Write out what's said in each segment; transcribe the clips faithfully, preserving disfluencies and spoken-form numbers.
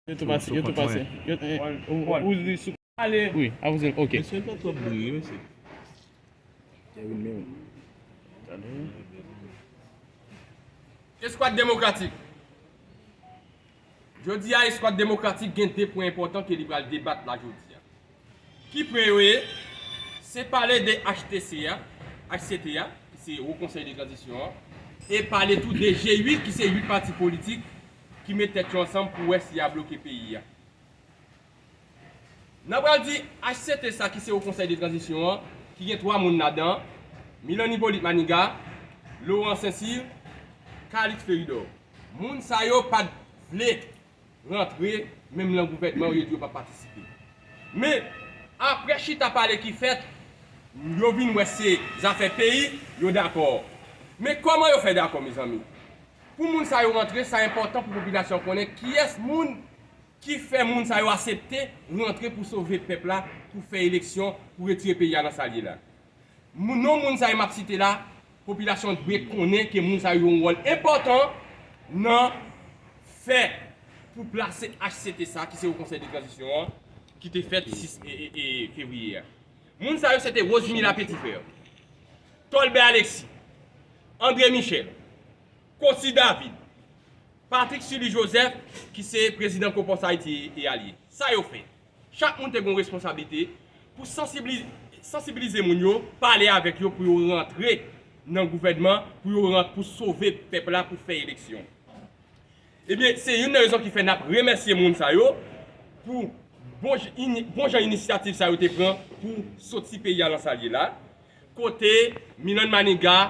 Yo tou pase, yo tou pase. Yo, eh, ou, ou, ou di sou. Ale. Wi, a vous, ok. Mesye, fè twòp bri, wi, mesye. Eskwad Demokratik. Jodi a, Eskwad Demokratik gen de pwen enpòtan ke li pral debat la jodi a. Ki pwen yo ye? Se pale de H T C a, H C T a, ki se Wo Konsèy de Tranzisyon an, e pale tou de G uit, ki se uit pati politik ki met tèt yo ansanm pou wè si y a bloke peyi a. N a pral di H C T sa ki se Wo Konsèy de Tranzisyon an, ki gen twa moun ladan, Milan Hyppolite Maniga, Laurent Saint-Cyr, Calixte Fleuridor. Moun sa yo pa t vle rantre menm nan gouvènman, yo di yo p ap patisipe. Men, apre chita pale ki fèt, yo vin wè se zafè peyi, yo dakò. Men kòman yo fè dakò, mezanmi? Pou moun sa yo rantre, sa enpòtan pou popilasyon konnen kiyès moun ki fè moun sa yo aksepte rantre pou sove pèp la, pou fè eleksyon, pou retire peyi a nan sa l ye la. Moun, non moun sa yo m ap site la, popilasyon dwe konnen ke moun sa yo jwe yon wòl enpòtan nan fè pou plase H C T sa, ki se Wo Konsèy de Tranzisyon an, ki te fèt sis, e, e, e, fevriye a. Moun sa yo se te Rosemila Petit-Frère, Tolbert Alexis, André Michel, Cossy David, Patrick Sully Joseph, ki se prezidan Kopas Ayiti e alye. Sa yo fè? Chak moun te gen yon responsablite pou sansibilize, sansibilize moun yo, pale avèk yo pou yo rantre nan gouvènman, pou yo rant-, pou sove pèp la, pou fè eleksyon. Ebyen, se youn nan rezon ki fè n ap remèsye moun sa yo pou bon j-, ini-, bon jan inisyativ sa yo te pran pou soti peyi a nan sa l ye la. Kote Milan Maniga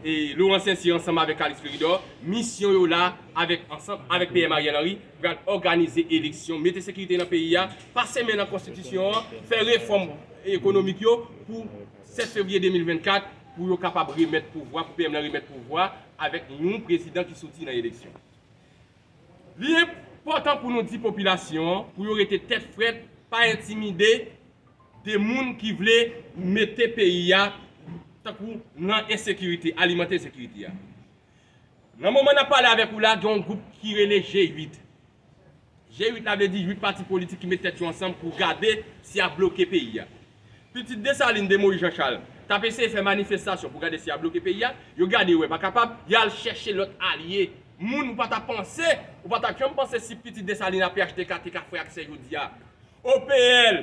e Laurent Saint-Cyr ansanm avèk Calixte Fleuridor, misyon yo la avèk, ansanm avèk P M Ariel Henry, pral òganize eleksyon, mete sekirite nan peyi a, pase men nan konstitisyon an, fè refòm ekonomik yo pou sèt fevriye de mil vennkat, pou yo kapab remèt pouvwa, pou P M nan remèt pouvwa avèk yon prezidan ki soti nan eleksyon. Li enpòtan pou nou di popilasyon an pou yo rete tèt frèt, pa entimide de moun ki vle mete peyi a tankou nan ensekirite, alimante ensekirite a. Nan moman n ap pale avèk ou la, gen yon gwoup ki rele G uit. G uit la vle di uit pati politik ki met tèt yo ansanm pou gade si y a bloke peyi a. Pitit Desalin de Moyiz Janchal t ap eseye fè manifestasyon pou gade si y a bloke peyi a. Yo gade, yo wè pa kapab, y al chèche lòt alye. Moun ou pa t ap panse, ou pa t ap janm panse si Pitit Desalin a P H T K te ka frè ak sè jodi a. O P L,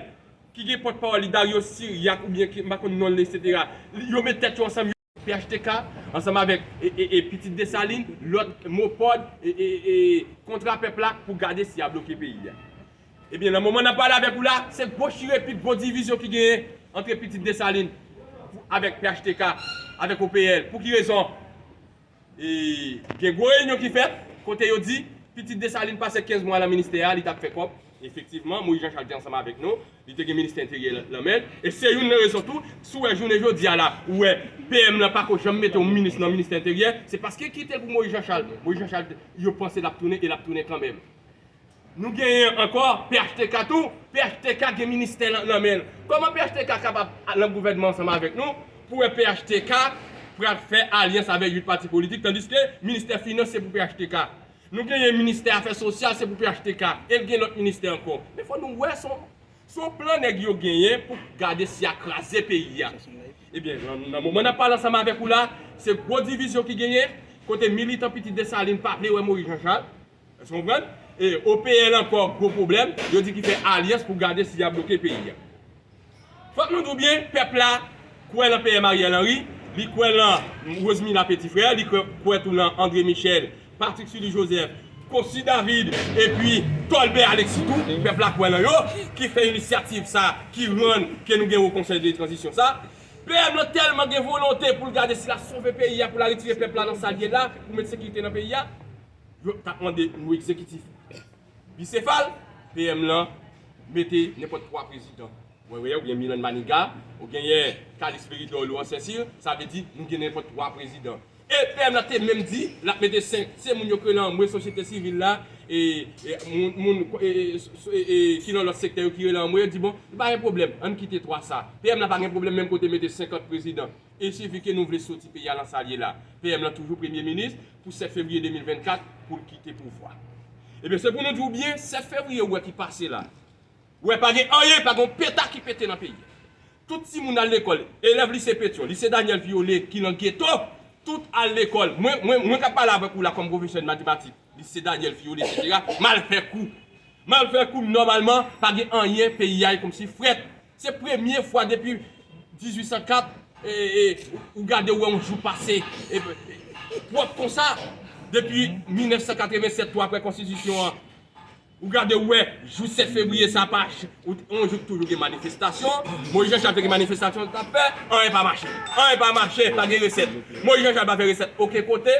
ki gen pòtpawòl li Darius Syriac oubyen ki, m pa konn non l, etsetera. Yo met tèt yo ansanm, yo P H T K, ansanm avèk, e, e, e, Pitit Desalin, lòt MOPOD, e, e, e, Kontra Pèp la pou gade si y a bloke peyi a. Ebyen, nan moman n ap pale avèk ou la, se gwo chirepit, gwo divizyon ki genyen ant Pitit Desalin avèk P H T K, avèk O P L. Pou ki rezon? E gen gwo reyinyon ki fèt, kote yo di, Pitit Desalin pase kenz mwa nan ministè a, li t ap fè kòb. Efektivman, Moyiz Janchal te ansanm avèk nou, li te gen ministè enteryè nan, nan men l. E se youn nan rezon tou, si w wè jounen jodi a la, ou wè P M lan pako janm mete yon minis nan ministè enteryè, se paske kite l pou Moyiz Janchal. Moyiz Janchal, yo panse l ap tounen e l ap tounen kanmenm. Nou genyen ankò P H T K tou. P H T K gen ministè nan, nan men l. Kòman P H T K kapab nan gouvènman ansanm avèk nou pou wè P H T K pral fè alyans avèk uit pati politik, tandiske ministè finans se pou P H T K. Nou genyen ministè afè sosyal, se pou P H T K. E l gen lòt ministè ankò. Men fò nou wè se yon, se yon plan nèg yo genyen pou gade si y a kraze peyi a. Ebyen, nan, nan moman n ap pale ansanm avèk ou la, se gwo divizyon ki genyen, kote militan Pitit Desalin pa vle wè Moyiz Janchal. Èske w konprann? E O P L ankò, gwo pwoblèm. Yo di ki fè alyans pou gade si y a bloke peyi a. Fòk nou di w byen, pèp la kwè nan P M Ariel Henry, li kwè nan Rosemila Petit-Frère, li kwè, kwè tou nan André Michel, Patrick Sully Joseph, Cossy David, epi Tolbert Alexis tou. Pèp la kwè nan yo, ki fè inisyativ sa, ki rann ke nou gen Wo Konsèy de Tranzisyon sa. P M lan tèlman gen volonte pou l gade si l a sove peyi a, pou l a retire pèp la nan sa l ye la, pou met sekirite nan peyi a. Yo t ap mande yon egzekitif bisefal, P M lan mete nenpòt twa prezidan. Wè, wè, ou gen Milan Maniga, ou genyen Calixte Fleuridor, Laurent Saint-Cyr, sa vle di nou gen nenpòt twa prezidan. E P M lan te menm di l ap mete senk, se moun yo ki rele anmwe sosyete sivil la, e, e, moun, moun, e, e, so- e, e, ki nan lòt sektè yo ki rele anmwe, yo di bon, li pa gen pwoblèm, ann kite twa sa. P M lan pa gen pwoblèm menm kote mete senkant prezidan. E sifi ke nou vle soti peyi a nan sa l ye la. P M lan toujou premye minis pou sèt fevriye de mil vennkat pou l kite pouvwa. Ebyen, se pou nou di w byen, sèt fevriye ou wè ki pase la. Ou wè, pa gen anyen, pa gen yon peta ki pete nan peyi a. Tout timoun al lekòl, elèv lise Petyon, lise Daniel Violet ki nan geto, tout al lekòl. Mwen, mwen, mwen k ap pale avèk ou la kòm pwofesè de matematik, lise Daniel Violet, etsetera, m al fè kou. M al fè kou m nòmalman, pa gen anyen, peyi a e kòmsi frèt. Se premye fwa depi dizuit san kat, e, e, ou gade ou wè yon jou pase, e, e, pwòp konsa. Depi mil nèf san katreven sèt, tou aprè konstitisyon an, ou gade ou wè, jou sèt fevriye sa pa ch-, ou, yon jou toujou gen manifestasyon. Moyiz Janchal te gen manifestasyon l t ap fè, anyen pa mache. Anyen pa mache, pa gen resèt. Moyiz Janchal pa fè resèt okenn kote.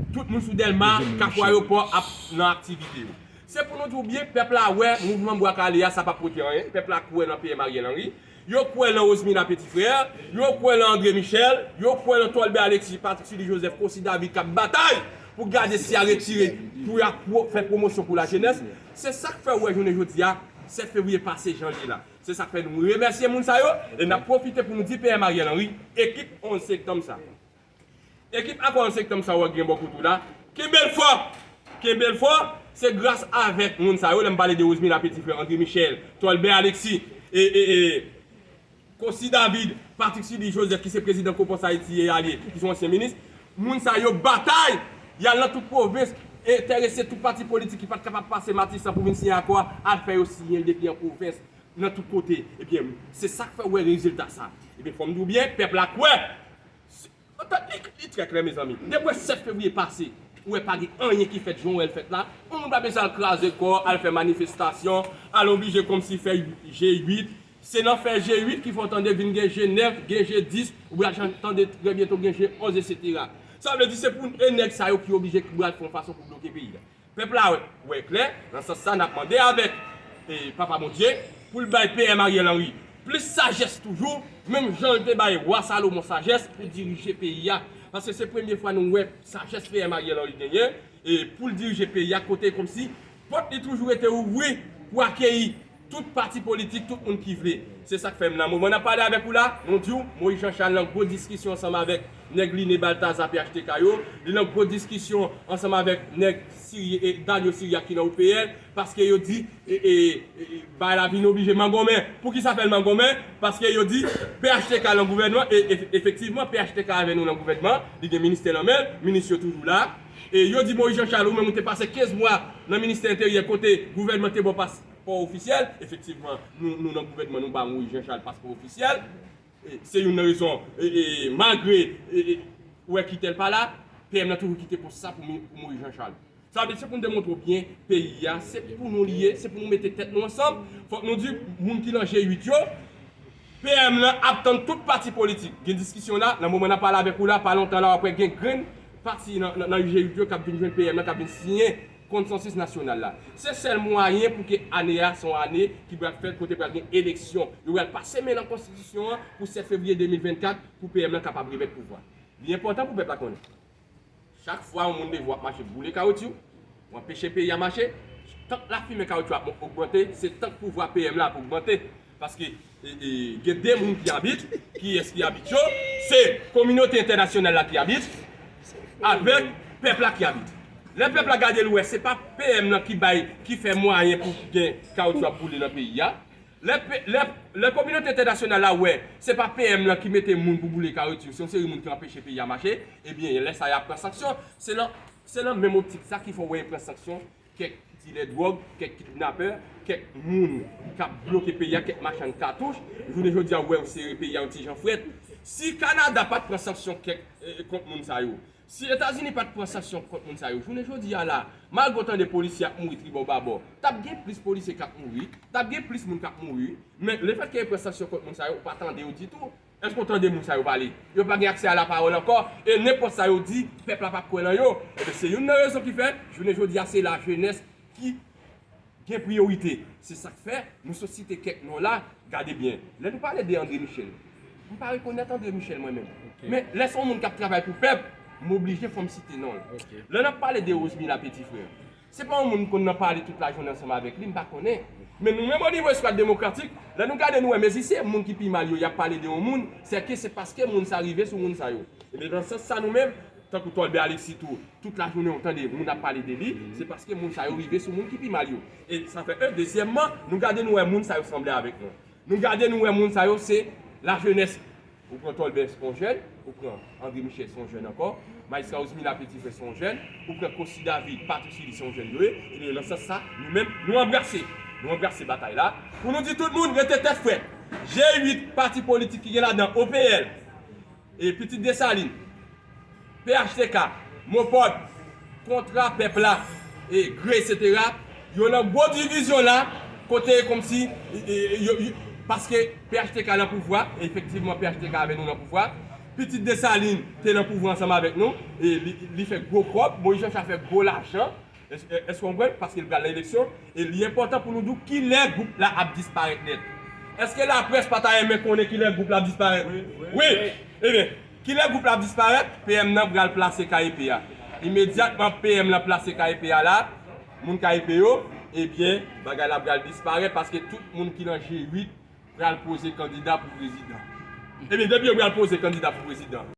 Tout moun sou Dèlma, Kafou Ayewopò ap nan aktivite yo. Se pou nou di w byen, pèp la wè, mouvman Bwa Kale a, sa p ap pote anyen. Pèp la kwè nan P M Ariel Henry. Yo kwè nan Rosemila Petit Frère, yo kwè nan André Michel, yo kwè nan Tolbert Alexis, Patrick Sully Joseph, Cossy David k ap batay pou gade si y a retire, pou y a pwo-, fè pwomosyon pou lajenès. Se sa k fè w wè jounen jodi a, sèt fevriye pase jan l ye la. Se sa k fè nou remèsye moun sa yo, e n ap pwofite pou nou di P M Ariel Henry, ekip onz septanm sa. Ekip Akò onz septanm sa w ap gen bò kote w la, kenbe l fò! Kenbe l fò! Se gras avèk moun sa yo, lè m pale de Rosemila Petit Frère, André Michel, Tolbert Alexis, e, e, e, Cossy David, Patrick Sully Joseph, ki se prezidan Kopons Ayiti e alye, ki se yon ansyen minis, moun sa yo batay, y al nan tout pwovens, enterese tout pati politik ki pa t kapab pase Matisan pou vin siyen akò a, al fè yo siyen l depi an pwovens, nan tout kote. Ebyen, se sa k fè w wè rezilta sa. Ebyen, fò m di w byen, pèp la kwè. Antant li, li trè klè, mezanmi. Depi sèt fevriye pase, ou wè pa gen anyen ki fèt jan w wè l fèt la. Yon moun pa bezwen al kraze kò, al fè manifestasyon, al oblije kòmsi fè G uit. Se nan fè G uit ki fè w tande vin gen G nèf, gen G dis, ou pral tande trè byento gen G onz, etsetera. Sa vle di se pou e nèg sa yo ki oblije ki pral fè yon fason pou bloke peyi a. Pèp la wè, wè klè, nan sans sa n ap mande avèk, e, Papa Bondye pou l bay P M Ariel Henry plis sajès toujou, menm jan l te bay Wa Salomon sajès pou dirije peyi a. Paske se premye fwa nou wè sajès P M Ariel Henry genyen, e, pou l dirije peyi a, kote kòmsi pòt li toujou rete ouvri pou akeyi tout pati politik, tout moun ki vle. Se sa k fè m nan moman n ap pale avèk ou la, nou di w, Moyiz Janchal nan gwo diskisyon ansanm avèk nèg Line Baltazar P H T K yo, li nan gwo diskisyon ansanm avèk nèg Sirye, e, Danio Siryak ki nan O P L, paske yo di, e, e, e, bagay la vin oblije mangonmen. Poukisa fè l mangonmen? Paske yo di P H T K nan gouvènman, e, e, efektivman, P H T K avè nou nan gouvènman, li gen ministè nan men l, minis yo toujou la. E yo di Moyiz Janchal, ou menm ou te pase kenz mwa nan ministè enteryè kote gouvènman te ba w pas- pò ofisyèl, efektivman, nou, nou nan gouvènman, nou ba Moyiz Janchal paspò ofisyèl. E, se youn nan rezon, e, e, malgre, e, e, ou wè Kitèl pa la, P M nan toujou kite pòs sa pou, mi- pou Moyiz Janchal. Sa vle di se pou nou demontre w byen, peyi a, se pou nou li ye, se pou nou mete tèt nou ansanm. Fòk nou di, moun ki nan G uit yo, P M nan ap tann tout pati politik. Gen diskisyon la, nan moman n ap pale avèk ou la, pa lontan la, w ap wè gen grenn pati nan, nan, nan G uit yo k ap vin jwenn P M nan, k ap vin siyen konsansis nasyonal la. Se sèl mwayen pou ke ane a se yon ane ki pral fèt kote pral gen eleksyon. Yo pral pase men nan konstitisyon an pou sèt fevriye de mil vennkat pou P M nan kapab remèt pouvwa. Li enpòtan pou pèp la konnen. Chak fwa yon moun leve w ap mache boule kawoutchou, w anpeche peyi a mache, tank lafimen kawoutchou ap ogmante, se tank pouvwa P M la ap ogmante. Paske, e, e, gen de moun ki abit, kiyès ki abit yo? Se kominote entènasyonal la ki abit, avèk pèp la ki abit. Lè pèp la gade l wè, se pa P M nan ki bay, ki fè mwayen pou gen kawoutchou ap boule nan peyi a. Lè, pe- lè, lè kominote entènasyonal la wè, se pa P M nan ki mete moun pou boule kawoutchou, se yon seri moun ki anpeche peyi a mache, ebyen, lè sa y ap pran sanksyon, se nan, se nan menm optik sa ki fè w wè yo pran sanksyon kèk dilè dwòg, kèk kidnapè, kèk moun k ap bloke peyi a, kèk machann katouch. Jounen jodi a, ou wè yo sere peyi a yon ti jan frèt. Si Kanada pa t pran sanksyon kèk, e, kont moun sa yo, si Etazini pa t pran sanksyon kont moun sa yo, jounen jodi a la, malgre w tande polisye ap mouri tribò babò, t ap gen plis polisye k ap mouri, t ap gen plis moun k ap mouri, men lefètke yo pran sanksyon kont moun sa yo, ou pa tande yo ditou. Èske w tande moun sa yo pale? Yo pa gen aksè a lapawòl ankò, e nenpòt sa yo di, pèp la p ap kwè nan yo. Ebyen, se youn nan rezon ki fè, jounen jodi a, se lajenès ki gen priyorite. Se sa k fè, nou sot site kèk non la, gade byen. Lè nou pale de André Michel, m pa rekonèt André Michel mwen menm. Men, lè se yon moun k ap travay pou pèp, m oblije fò m site non l. Lè n ap pale de Rosemila Petit Frère, se pa yon moun m konn nan pale tout lajounen ansanm avèk li, m pa konnen. Men nou menm o nivo Eskwad Demokratik, lè nou gade nou wè, mezi se moun ki pi mal yo, y ap pale de yon moun, se ke se paske moun sa rive sou moun sa yo. Ebyen, nan sans sa nou menm, Tankou Tolbè Alexis tou, tout lajounen ou tande moun ap pale de li, se paske moun sa yo rive sou moun ki pi mal yo. E sa fè, e, dezyèmman, nou gade nou wè moun sa yo sanble avèk nou. Nou gade nou wè moun sa yo se lajenès. Ou pran Tolbè se yon jèn, ou pran André Michel se yon jèn ankò, Majistra Osmila Petit Frè se yon jèn, ou pran Cossy David, Patrick Sully se yon jèn yo ye, e nan sans sa, nou menm, nou anbrase. Nou anbrase batay la. Pou nou di tout moun, rete tèt frèt. G uit, pati politik ki gen ladan O P L, e Pitit Desalin, P H T K, MOPOD, Kontra Pèp la, e Gre, etsetera, yo nan gwo divizyon la, kote kòmsi, e, e, yo, yo, paske P H T K nan pouvwa, e efektivman P H T K avè nou nan pouvwa, Pitit Desalin te nan pouvwa ansanm avèk nou, e li, li fè gwo kòb, Moïse Jean Charles fè gwo lajan, èske, èske w konprann? Paske l pral nan eleksyon, e li enpòtan pou nou di w kilè gwoup la ap disparèt nèt. Èske laprès pa ta renmen konnen kilè gwoup la ap disparèt? Wi, wi. Wi. Ebyen, kilè gwoup la ap disparèt? P M nan pral plase K E P a. Imedyatman P M nan plase K E P a la, moun K E P yo, ebyen, bagay la pral disparèt paske tout moun ki nan G uit pral poze kandida pou prezidan. Ebyen, depi yo pral poze kandida pou prezidan,